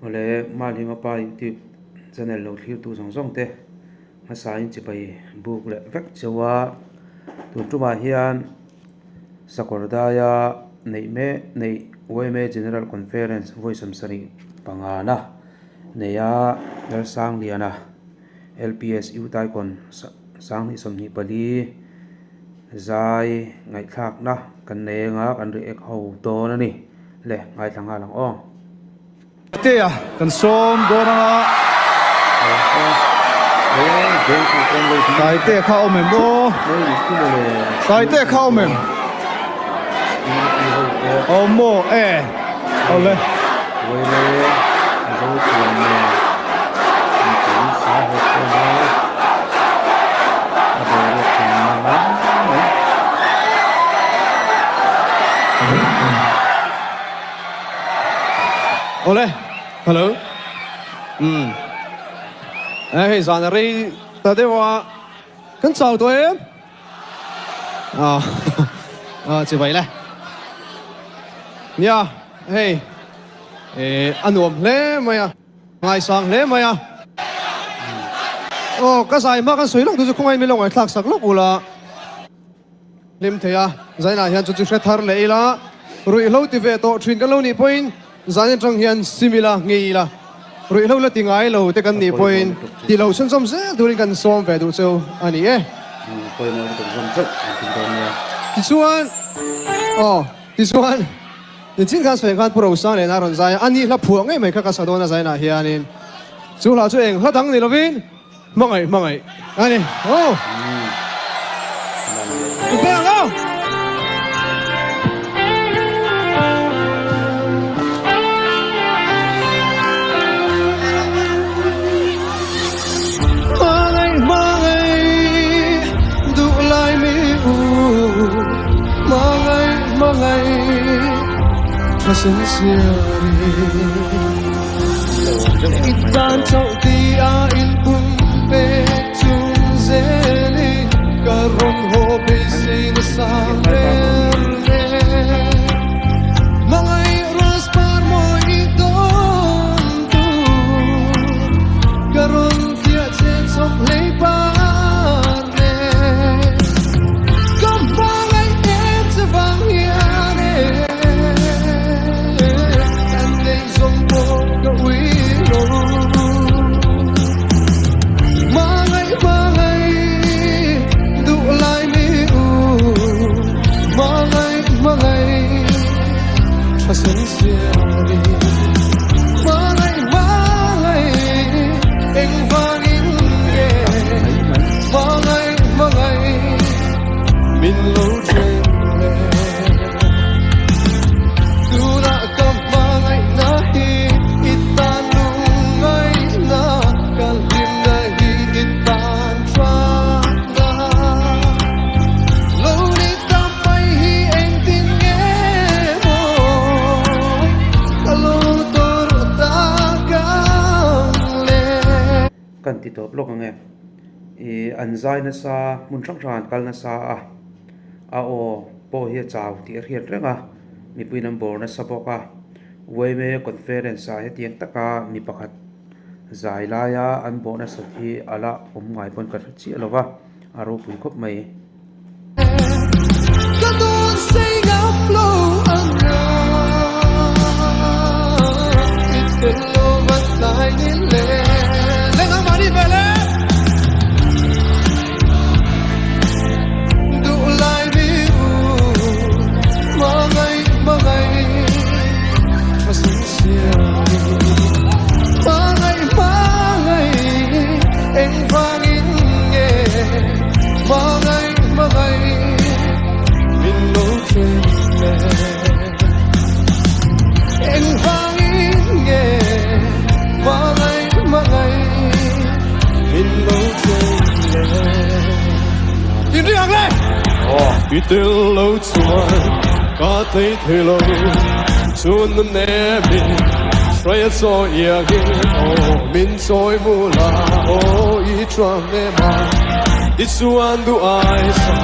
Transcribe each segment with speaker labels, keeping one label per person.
Speaker 1: Awle Mahlima pa youtube channel lo thlirtu zawng zawng te hmasain chibai buk leh vek cheu a, tun tumah hian Sakawr daia neih mek neih yma General Conference vawi 75 na nei a Lalsangliana LPS U Taikon 2024 zai ngaihthlakna kan nei anga kan react ho dawn a ni le ngaithla nghal ang aw.
Speaker 2: Tea kan sawm dawn anga. Taitea kha awm em aw? Taitea kha awm em? Awm maw e awle. Awle, hello. Umm. Eh hei zan a rei ta deuh a, kan chau tawh em? Ah, ah chibai le. Nia, hei eh a nuam hle mai a, ngaisang hle mai a. Aw, ka zai hma kan sawi lawk tu chu khawngaih min lo ngaihthlak sak lawk ula. Hlim thei a, Zainah hian chu chu hre thar leh ila, ruihhlo ti ve tawh thin kan lo nih pawhin Zain atang hian sim ila, ngei ila, ruihhlo la ti ngai lo te kan nih pawhin ti lo chhunzawm zel turin kan sawm ve duh cheu a ni e. Tichuan, aw, tichuan, nichin khan sawi khan Pu Rosang lehna a rawn zai a, a ni hla phuah ngei mai kha ka sa dawn a Zainah hianin chu hla chu eng hla dang ni lovin, Hmangaih hmangaih a ni aw. Inpe ang aw. Hmangaih hmangaih duh lai mi u Hmangaih hmangaih tha sen siari I tan chauh ti a in pum pek chung zelin ka rawn haw beisei nasa ber nen. Hmangaih ras par mawi i dawn tur ka rawn fiah che chawp hlei par nen. Ka hmangaih em che vang hian e kan nei zawng pawh ka ui lo. Hmangaih hmangaih duh lai mi u Hmangaih hmangaih tha sen siari Hmangaih hmangaih eng vangin nge Hmangaih hmangaih min lo then le Tunah ka hmangaihna hi i tan lungngaihna ka hlimna hi i tan thatna Lo ni ta mai hi engtin nge maw ka lo tawrh tak ang le.
Speaker 1: Kan ti tawp lawk ang e. Ih an zai nasa hmun hrang hrang an kal nasa a. A aw pawh hi a chau tih a hriat reng a, mipuiin an bawr nasa bawk a. Yma conference ah hetiang taka mi pakhat zai laia an bawh nasat hi a la awm ngai pawn ka hre chiah lo va, a ropui khawp mai.
Speaker 2: Ka dawn sei ngam lo ang a, i tel lo van tlai ni le. Leng ang mahni ve le. Duh lai mi u hmangaih hmangaih tha sin siam hmangaih hmangaih eng vangin nge hmangaih hmangaih min lo then le eng vangin nge hmangaih hmangaih min lo then le Tin ri ang le! I tel lo chuan ka tlei thei lo chun nun nemin hruai a chawi iangin aw min chawi mu la aw i chuang nem a i chuan duh ai sa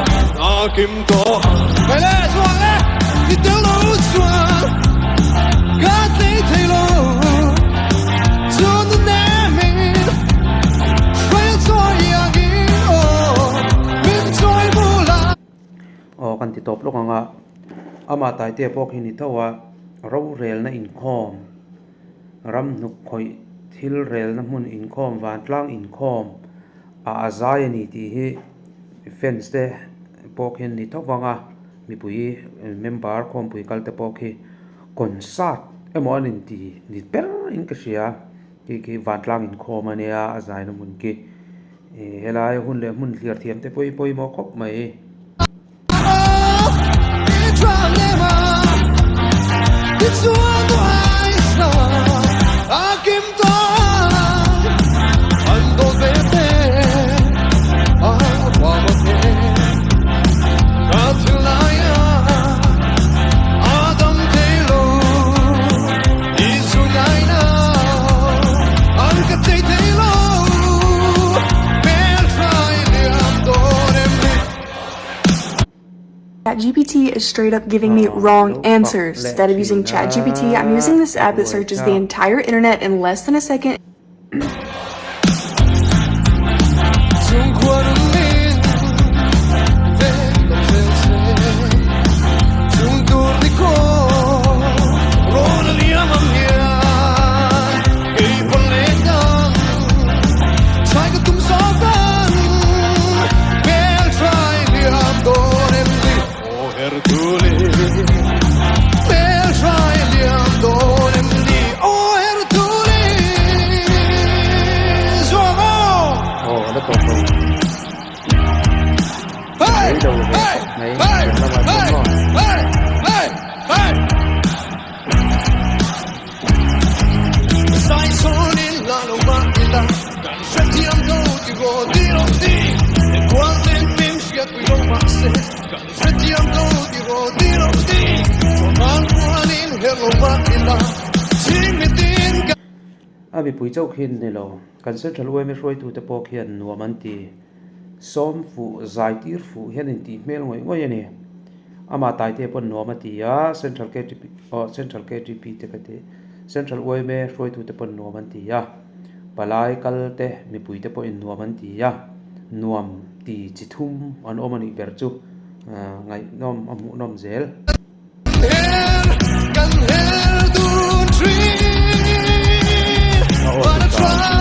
Speaker 2: a kim tawh ang. Hei le chuang le i tel lo chuan ka tlei thei lo.
Speaker 1: Amah Taitea pawh khi ni tho a, rorelna inkhawm, ram hnuk khawih thil relna hmun inkhawm, vantlang inkhawm ah a zai a ni tih hi fans te pawh khi an ni tho vang a, mipui member khawmpui kal te pawh khi concert emaw an inti ni ber in ka hria. Khi khi vantlang inkhawm a nia a zaina hmun khi ih helai hun leh hmun thliar thiam te pawh hi pawimawh khawp mai.
Speaker 3: ChatGPT is straight up giving me wrong answers. Instead of using ChatGPT, I'm using this app that searches the entire internet in less than a second.
Speaker 1: A mipui chauh khi ni lo, kan Central yma hruaitute pawh khian nuam an ti. Sawm fuh, zai tir fuh hian intih hmel ngawih ngawih a ni. Amah Taite pawn nuam a ti a, Central KTP aw Central KTP te ka ti, Central yma hruaitute pawn nuam an ti a, palai kal te mipui te pawhin nuam an ti a, nuam ti chi thum an awm a nih ber chu ngaihnawm a hmuhnawm zel. A aw chu chau.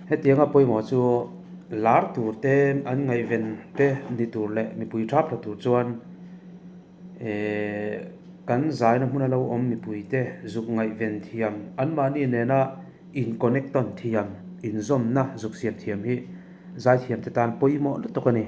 Speaker 1: Hetianga pawimawh chu lar tur te an ngaihven te ni tur leh mipui thap tha tur chuan Ehh kan zaina hmuna lo awm mipuite zuk ngaihven thiam anmahni nena in connect tawn thiam inzawmna zuk siam thiam hi zaithiam te tan pawimawh lutuk a ni.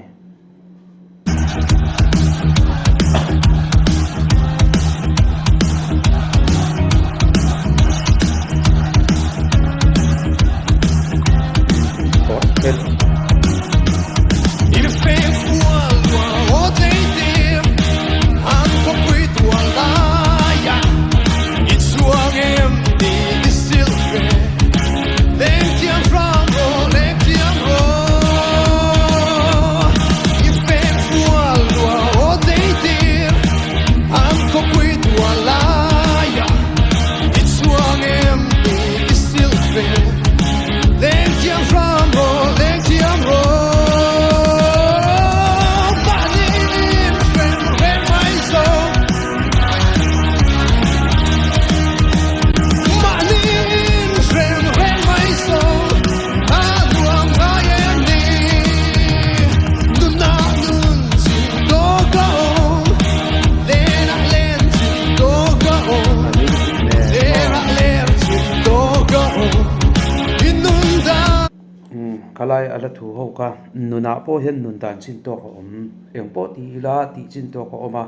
Speaker 1: Khalai a la thu ho kha nunah pawh hian nun dan chin tawk a awm eng pawh ti ila tih chin tawk a awm a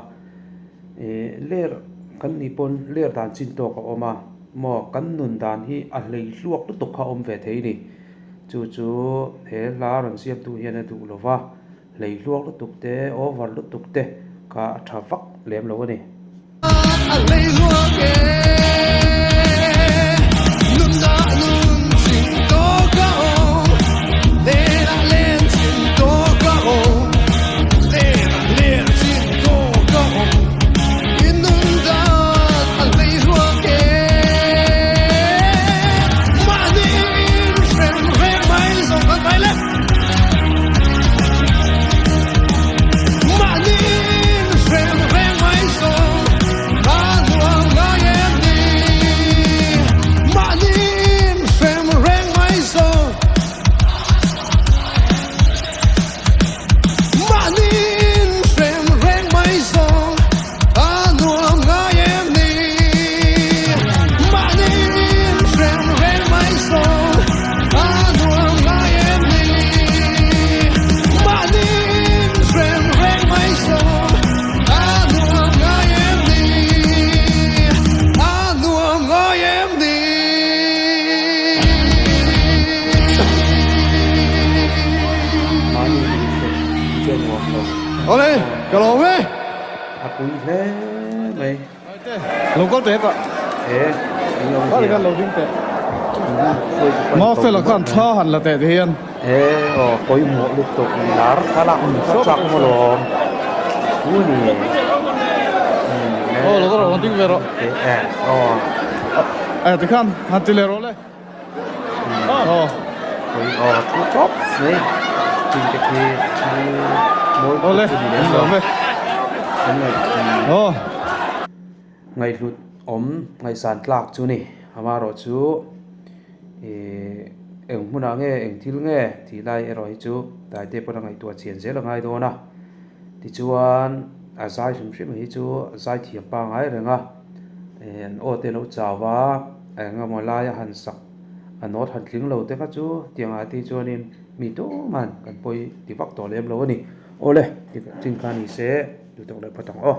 Speaker 1: ih ler kan nih pawn ler dan chin tawk a awm a maw kan nun dan hi a hlei hluak lutuk kha a awm ve thei a ni chu chu he hla rawn siamtu hian a duh lo va hlei hluak lutuk te over lutuk te. kha a tha vak lem lo a ni.
Speaker 2: Mahniin hrem reng mai zawng a nuam ngai em ni? Mahniin hrem reng mai zawng Mahniin hrem reng mai zawng a nuam ngai em ni? Mahniin hrem reng mai zawng a nuam ngai em ni? Mahniin hrem reng mai zawng a nuam ngai em ni? A nuam ngai em ni?
Speaker 1: Mahni inhrem chu a nuam lo.
Speaker 2: Awle, ka lawm e.
Speaker 1: A pui hle mai.
Speaker 2: Lo kal teh tah.
Speaker 1: E, eng awm zia.
Speaker 2: Lo ding teh. Mau fela khan thla han la teh ti hian.
Speaker 1: E, aw pawimawh lutuk lar thlalak kha chak maw lawm. Chu ni.
Speaker 2: Aw lo rawh ding ve rawh.
Speaker 1: E, aw.
Speaker 2: E ti khan han ti leh rawh le. Aw.
Speaker 1: Pui aw thu tawp mai. Ching te khi mawi
Speaker 2: Awle,
Speaker 1: chu ni lem lo. An ngaih
Speaker 2: Aw.
Speaker 1: Ngaihhlut awm ngaihsan tlak chu ni. Amaherawh chu ih eng hmunah nge eng thil nge tih lai erawh hi chu Taite pawn a ngaihtuah chian zel a ngai dawn a. Tichuan a zai hrim hrim hi chu a zai thiam pangai reng a. Ih an aw te lo chau a eng emaw laia han sak a nawt han tling lo te kha chu tiang ah te chuanin mi tumah kan pawi ti vak tawh lem lo a ni. Awle, chin kha ni se duhtawk leh phawt ang aw.